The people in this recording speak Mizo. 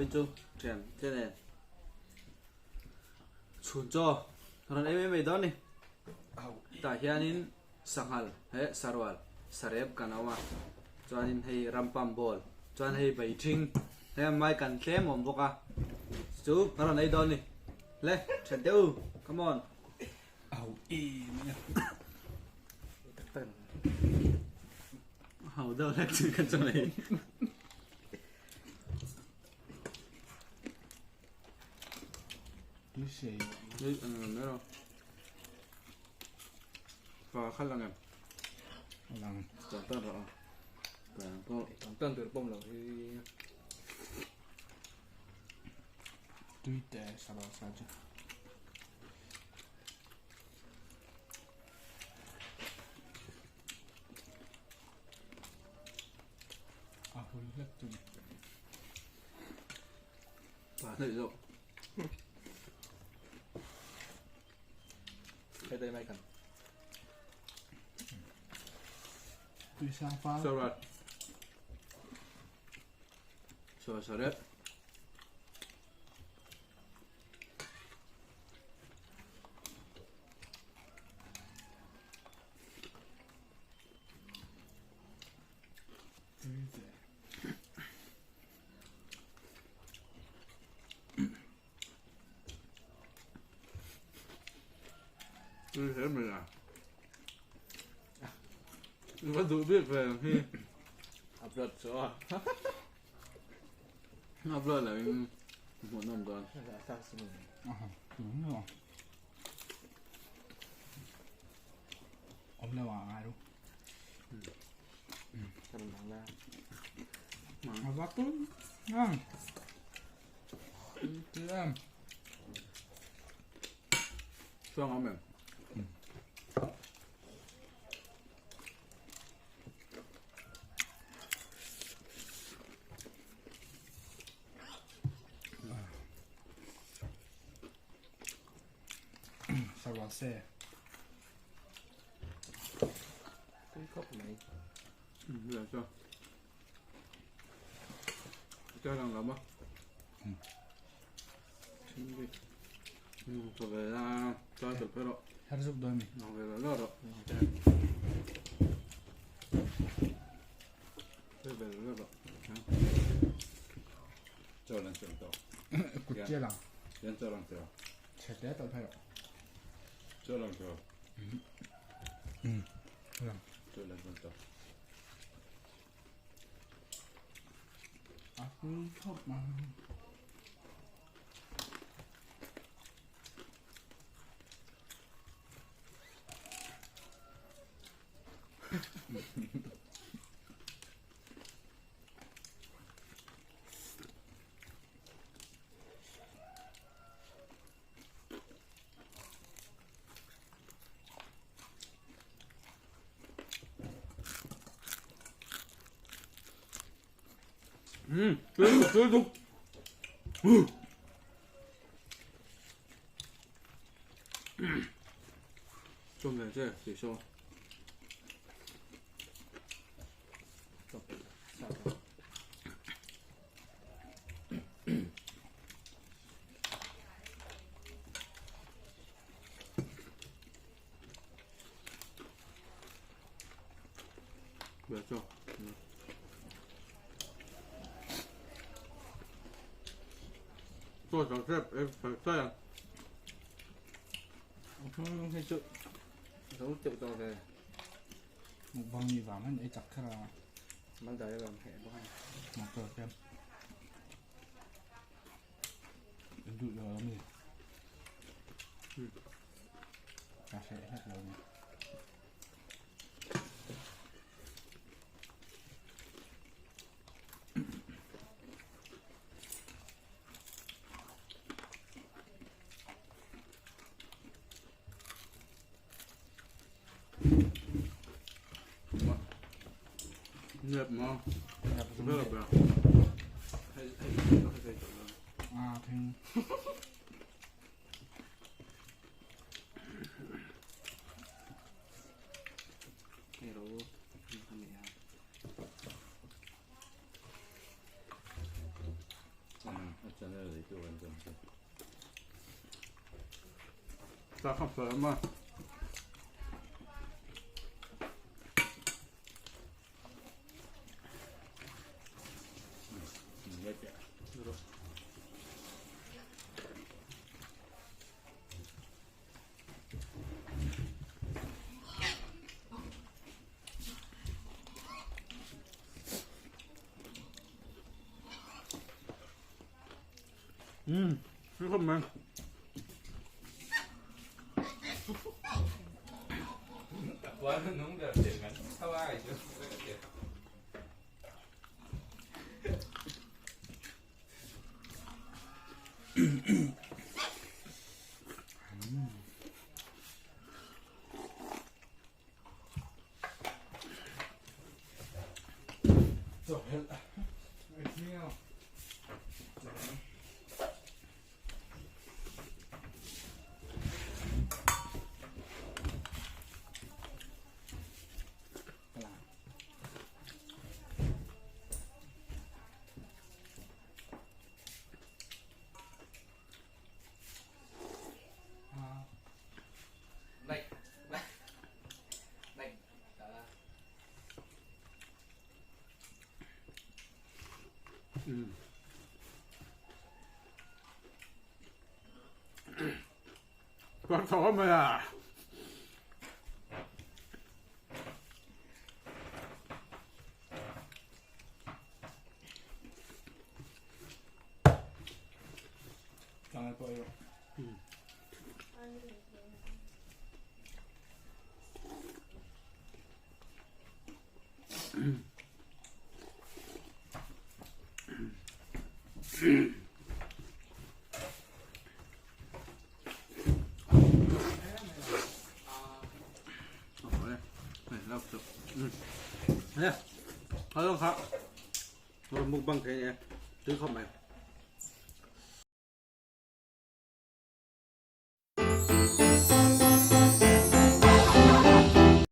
Vawiin chu thian te nen chhun chaw rawn em em mai dawn ni. Tah hianin sanghal he sarual sarep kan awm a chuanin hei rampam ball chuan hei bai thing he mai kan tlem awm bawk a chu kan rawn ei dawn ni. Le thian te u come on. Au em a. Hau deuh hlek chu ka chaw nei. Tui sei. Tui ang em ero. Fa khal ang em. Lang. Tan tan ro. Tan po. Tan tan tur pom lo hi. Tui te sa sa chu. A hul hlek chu ni. Pa hnaih zawk. Hei dai mai kan. Tui sang pa. Sarat. Sarat sarat. Tui hle mai a. Va duh bik ve ang hi. Upload chu a. Upload lo in hmuhnawm dawn. Awm lo ah ngai ru. A vak ang. Tui em. Chuang awm em. Sarwa se. Tui khawp mai. Dạ cho. Cho lần lắm á. Cho về ra cho được cái độ. Her zuk dawn mi. Nó về là đó. Về là đó. Cho lần cho to. Kut che lang. Yan cho lần cho. Che te tal phai ro. Cho lần cho. Lang. Cho lần cho to. A tui khawp mai. Tui tuk tui tuk. Chawm ve che tih saw. Ve cho. Cho cháu xếp em phải xe. Hei chu zo teuh tawh ve. Mukbang ni vang hian ei chak kher a. Mal dai vang heh bawk a ni. Motor te an duh lo a mi. Ka hreh hlek lo a ni. Nep ma. Nep ba. Hei hei hei À thing. Hei ro a ni a. Channel nei tu kan zawm chu. Ta kha fel ma. Khop mai. Quạt thỏ mày à. Nè, thôi không khá. Rồi mukbang thế nhé. Tứ không mày.